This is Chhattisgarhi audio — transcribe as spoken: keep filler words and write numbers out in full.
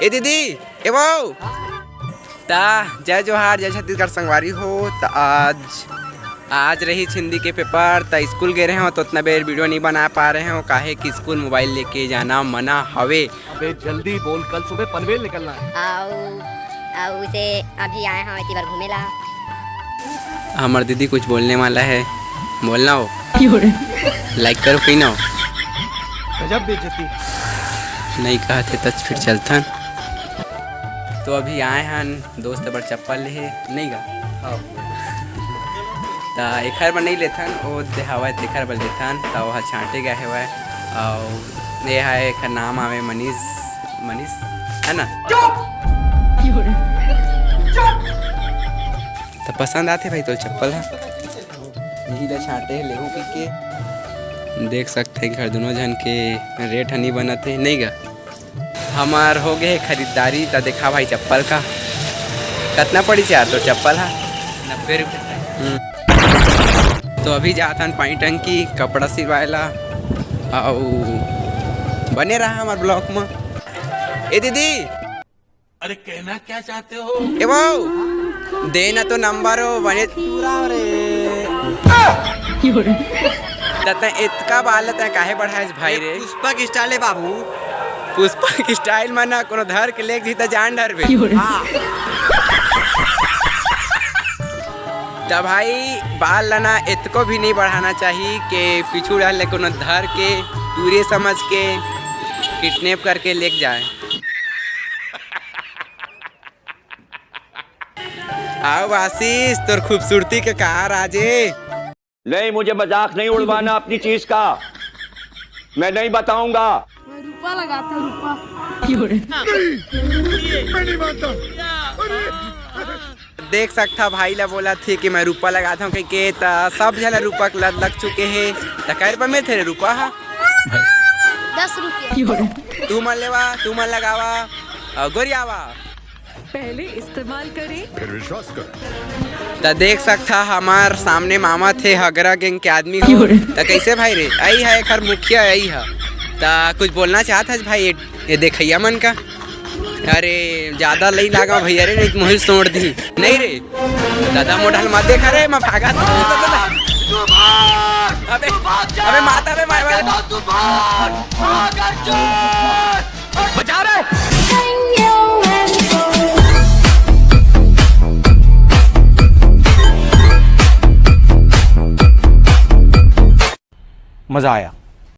ए दीदी, ए वो। ता जय जोहार, जय छत्तीसगढ़ संगवारी हो। त आज, आज रहिस हिंदी के पेपर, त स्कूल गे रहे हो, तो उतना बेर वीडियो नहीं बना पा रहे हो, काहे कि स्कूल मोबाइल लेके जाना मना हवे। अबे जल्दी बोल, कल सुबह पनवेल निकलना है। आओ, आओ, उसे अभी आए हो इसी बार घूमे ला। हमर दीदी कुछ बोलने वाला है, बोलना हो। लाइक करो, पीना हो। गजब बेइज्जती। नहीं कहत हे, त फिर चलथन। तो अभी आए हन दोस्त बर चप्पल लेहे, नहीं गा? हाँ। त एखर बर नहीं लेथन, ओ देहावत तेखर बर लेथन, त ओह छांटे गए हवय। अउ ये है, एखर नाम आवे मनीष, मनीष, है ना? त पसंद आथे भाई तोर चप्पल ह? यही ला छांटे हे, लेहू कहिके। देख सकथे एखर दुनों झन के रेट ह नी बनत हे, नहीं गा? हमार हो गए हे खरीदारी, त देखा भाई चप्पल का कतना पड़ी यार तोर चप्पल ह? नब्बे रुपये। हम्म। तो अभी जाथन पानी टंकी कपड़ा सिलवाए ला, अउ बने रहा हमार ब्लॉग में। ए दीदी, अरे कहना क्या चाहते हो? ए बाऊ, देना तो नंबर हो बने। तू राव रे। त तैं एतका बाल ल तैं काहे बढ़ाएस भाई रे? पुष्पा के स्टाइल है बाबू। पुष्पा के स्टाइल में ना कोनो धर के लेग जी त जान डरबे। हाँ। त भाई बाल ल ना एतको भी नहीं बढ़ाना चाहिए कि पीछू डाल ले कोनो धर के दूरे समझ के किडनैप करके लेग जाए। आओ आशीष, तोर खूबसूरती के कहा राजे। नहीं, मुझे मजाक नहीं उड़वाना अपनी चीज का, मैं नहीं बताऊंगा। मैं रुपा लगाता हूँ, रुपा। देख सकथा भाई ला बोलत हे कि मैं रुपा लगात हूँ कहिके, त सब झन ला रुपा के लत लग चुके हे। त कै रुपा मिलथे रे रुपा हा? दस रुपया। तू मन लेवा, तू मन लगावा, अउ गोरियावा। पहले इस्तेमाल करें। फिर विश्वास कर। त देख सकथा हमार सामने मामा थे हगरा गैंग के आदमी हो। त कैसे भाई रे? आई है एखर मुखिया, आई है। त कुछ बोलना चाहत हस भाई ये, ये देखैया मन का? अरे ज्यादा लई लागा भैया रे, नहीं तो मोहिल सोड़ दी। नहीं रे दादा, मोढ़ल मत देखा रे, मैं भागा। अबे, अबे माता रे, मार, मार। बचा रे। मजा आया।